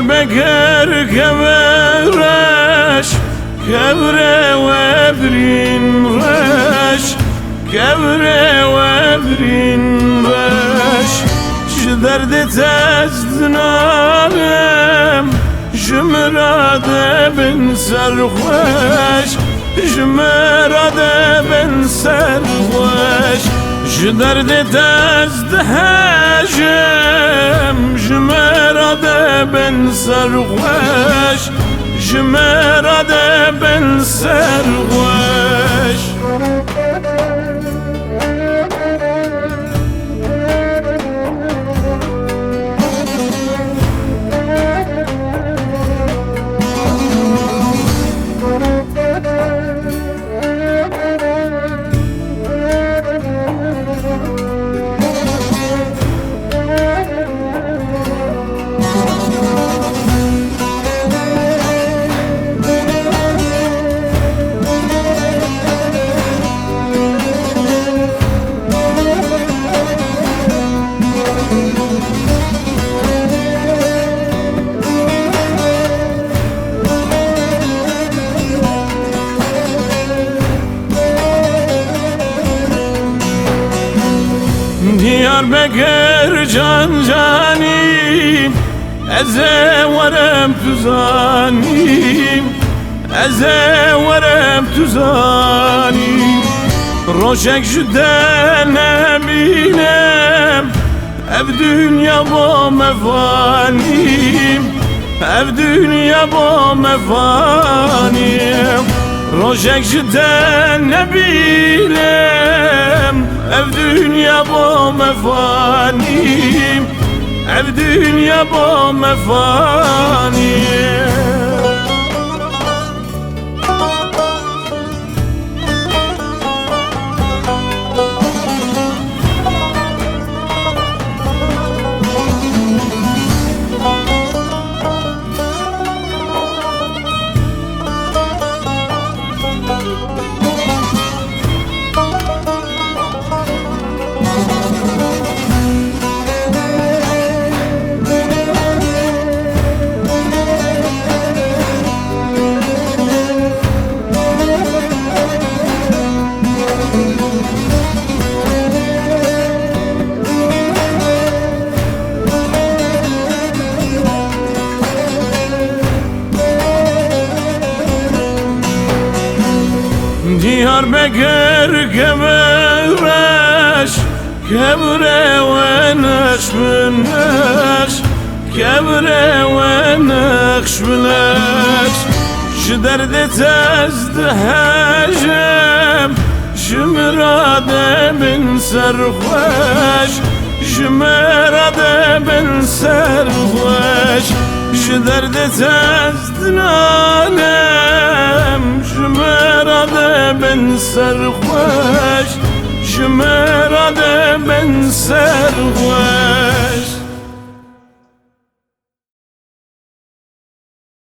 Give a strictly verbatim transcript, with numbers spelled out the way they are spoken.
Beger kever reş, kevre we birîn reş, kevre we birîn reş. Ji derdê te ez dinalim, ji min re dibin serxweş, ji min re dibin serxweş. Ji derdê te ez dihejim, ji min re dibin serxweş, ji min re dibin serxweş. Diyarbekir can canî, ez ê werim tu zanî, ez ê werim tu zanî. Rojek ji te nebînim, ev dinya bo me fanî, ev dinya bo me fanî. Rojek ji te nebînim, ev dinya bo me fanî, ev dinya bo me fanî. Diyarbekir kemer reş, kevre we neş bi neş, kevre we neş bi neş. Ji derdê te ez dihejim, ji min re dibin serxweş, ji min re dibin serxweş. Ji derdê te ez dinalim, ji min re dibin serxweş, ji min re dibin serxweş.